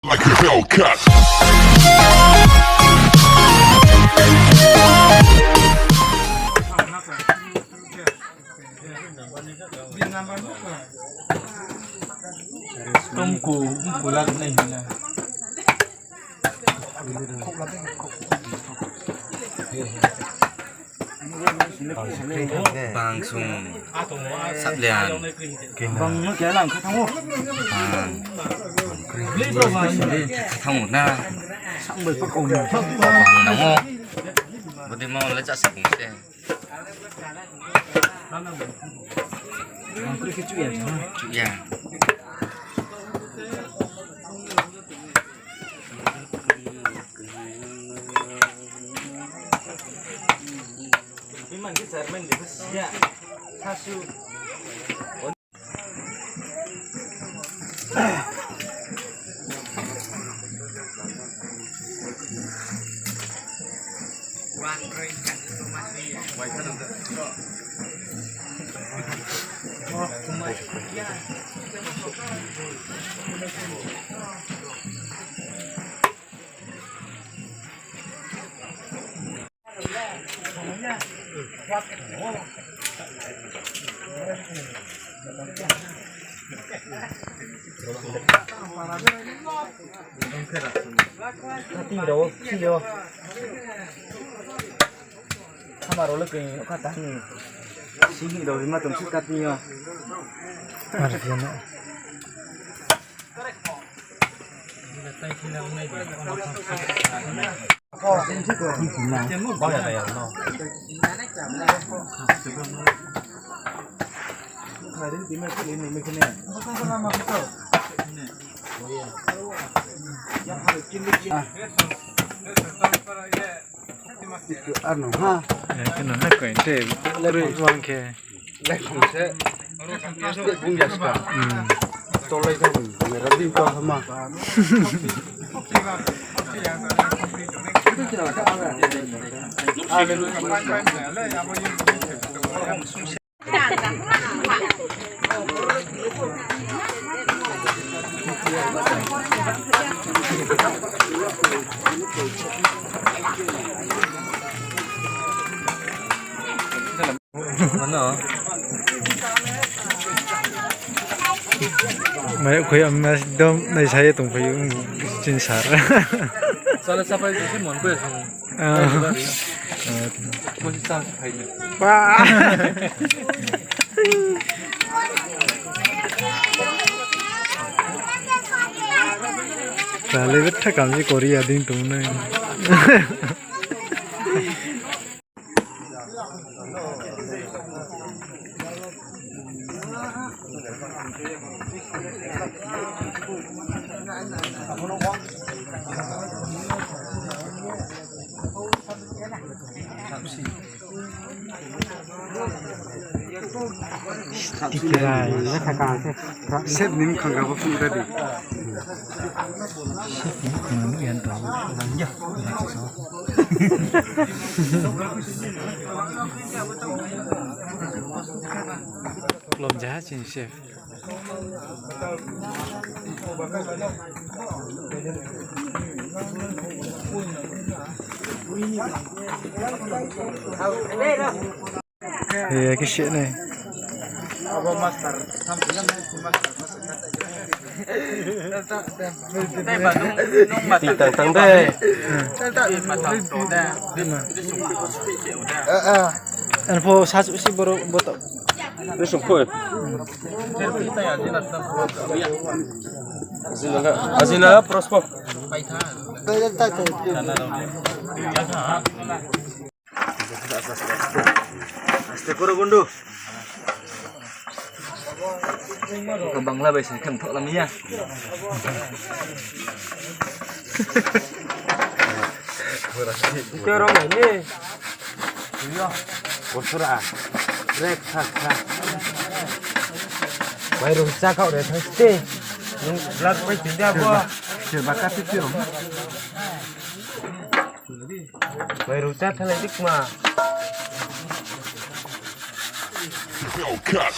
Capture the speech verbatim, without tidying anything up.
Like a Hellcat. Tungku, tungku lak nai hina. Bangsung saplian. Bang no khe lang kha thango. Bang. Thango na. Bang nango. Bodi ma le chasa bung se. Bang kri khe chuya. Chuya. Kati rao si yo. Sama rao le koi kha tang ni. Sing hi rao rima tong si kati yo. Ar si yo no. Ar no ha. Khe no na koi te. Lai phang se. Bung ya ska. Hmm. Tolai ka bung. Mera di ka hama. Ano. Mai khoi am mas dom nai sa ye tong phai, um, chin sar. Sala sapai bisi mon ko ya song. Ah. Ko si sa phai ni. Ba. Sale betha kam si Korea ding tong nai. Tikirai, ya kha kha se. Set ni mkhang rao bo phung ready. Set ni mkhang rao yan rao. Klom jaha chini chef. Eh, kisi nai. Abo master, master, master. Tang tang de. Ano pho sa si boro boto. Ni sung pho. Azina, azina prospo. Aste koro gundu. Ko Bangla bai se kham thok lam ya. Ito rong ni. Yo. Bosora. Rek sa sa. Bai rung sa kau re thaste. Nung blood bai tinda bo. Sir ba ka ti ti rong. Mai rucha thalai di kma. Hellcat.